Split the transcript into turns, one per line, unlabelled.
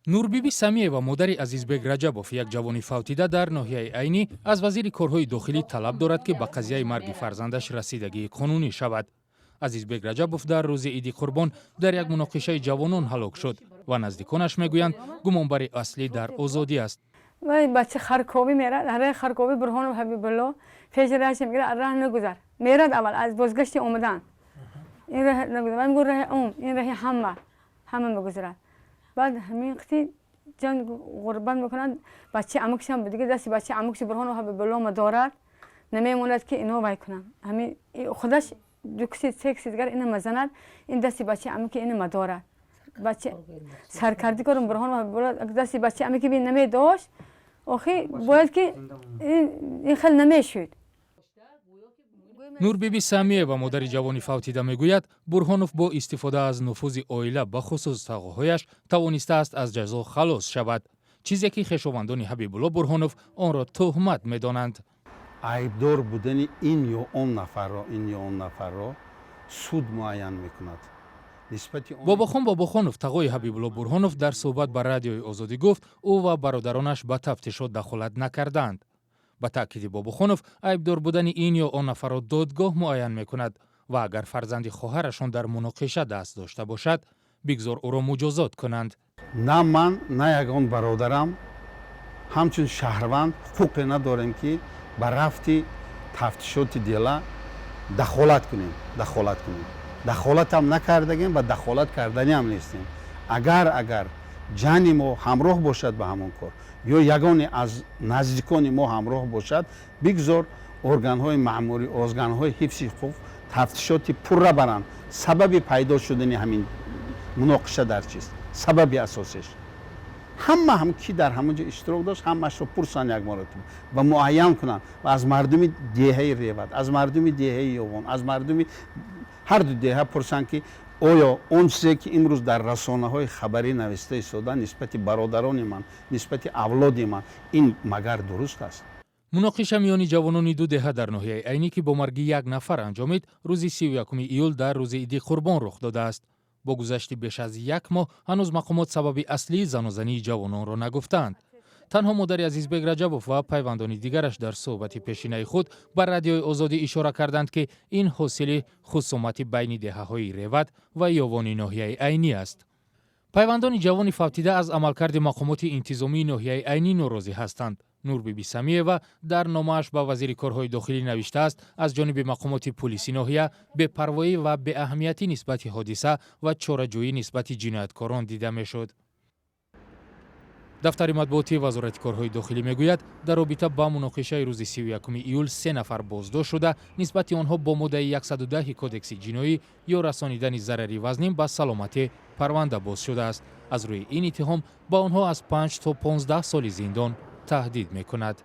Нурбиби Самиева, модари Азизбек Раҷабов, як ҷавони фавтида дар ноҳияи Айнӣ, аз вазири корҳои дохилӣ талаб дорад, ки ба қазияи марги фарзандаш расидагии қонунӣ шавад. Азизбек Раҷабов дар рӯзи Иди Қурбон дар як муноқишаи ҷавонон ҳалок шуд ва наздиконаш мегӯянд, гумонбари аслӣ дар озодӣ аст.
Вай бача харковӣ мерад, ҳараи харковӣ Бурҳонов Ҳабибулло пеши раҳша мегирад, раҳ нагузар. Мерад аввал аз бозгашти омадан. Ин раҳ нагузар. Вай мегӯ, раҳи ум, ин раҳи ҳама. Ҳама мегузарад. Баъд ҳамин қити ҷан ғурбат мекунанд, бачаи амакшам дига дасти бачаи амакши Бурҳонов Ҳабибулло ма дорад, намемонад, ки ино вай кунанд. Ҳамин худаш ду киси, се киси дигар ина мазанад, ин дасти бачаи амаки ина мадорад. Бача саркардӣ корум Бурҳонов Ҳабибулло дасти бачаи амаки бин намедошт, охи бояд ки ин хел намешуд.
Нурбиби Самиева, модари ҷавони фавтида, мегӯяд, Бурҳонов бо истифода аз нуфузи оила, бахусус тағоҳояш, тавонистааст аз ҷазо халос шавад, чизе ки хешовандони Ҳабибулло Бурҳонов онро тӯҳмат медонанд.
Айбдор будани ин ё он нафарро, ин ё он нафарро суд муайян мекунад. Нисбати
Бобохон Бобохонов, тағои Ҳабибулло Бурҳонов, дар суҳбат ба Радиои Озодӣ гуфт, ӯ ва бародаронаш ба тафтишот дахолат накардаанд. Ба таъкиди Бобохонов, айбдор будани ин ё он нафарро додгоҳ муайян мекунад ва агар фарзанди хоҳарашон дар муноқиша даст дошта бошад, бигзор ӯро муҷозот кунанд.
На ман, на ягон бародарам ҳамчун шаҳрванд ҳуқуқе надорем, ки ба рафти тафтишоти дела дахолат кунем, дахолат кунем. Дахолатам накардагем ва дахолат карданиам нестем. Агар ҷани мо ҳамроҳ бошад ба ҳамон кор ё ягоне аз наздикони мо ҳамроҳ бошад, бигзор органҳои маъмурӣ, органҳои ҳифзи ҳуқуқ тафтишоти пурра баранд. Сабаби пайдо шудани ҳамин муноқиша дар чист, сабаби асосиш, ҳама ҳам ки дар ҳамон ҷо иштирок дошт, ҳамаашро пурсанд як маротиба ва муайян кунанд ва аз мардуми деҳаи Реват, аз мардуми деҳаи Ёвон, аз мардуми ҳарду деҳа пурсанд, ки оё он чизе, ки имрӯз дар расонаҳои хабарӣ нависта истода нисбати бародарони ман, нисбати авлоди ман, ин магар дуруст аст?
Муноқиша миёни ҷавонони ду деҳа дар ноҳияи Айнӣ, ки бо марги як нафар анҷомид, рӯзи 31 июл дар рӯзи Иди Қурбон рух додааст. Бо гузашти беш аз як моҳ ҳанӯз мақомот сабаби аслии занозании ҷавононро нагуфтаанд. Танҳо модари Азизбек Раҷабов ва пайвандони дигараш дар суҳбати пешинаи худ ба Радиои Озодӣ ишора карданд, ки ин ҳосили хусумати байни деҳаҳои Реват ва Ёвони ноҳияи Айнӣ аст. Пайвандони ҷавони фавтида аз амалкарди мақомоти интизомии ноҳияи Айнӣ норозӣ ҳастанд. Нурбиби Самиева дар номааш ба вазири корҳои дохилӣ навиштааст, аз ҷониби мақомоти пулиси ноҳия бепарвоӣ ва беаҳамиятӣ нисбати ҳодиса ва чораҷӯӣ нисбати ҷинояткорон дида мешуд. Дафтари матбуотии Вазорати корҳои дохилӣ мегӯяд, дар робита ба муноқишаи рӯзи 31 июл се нафар боздошт шуда, нисбати онҳо бо моддаи 110 Кодекси ҷиноӣ ё расонидани зарари вазнин ба саломатӣ парванда боз шудааст. Аз рӯи ин иттиҳом ба онҳо аз 5 то 15 соли зиндон таҳдид мекунад.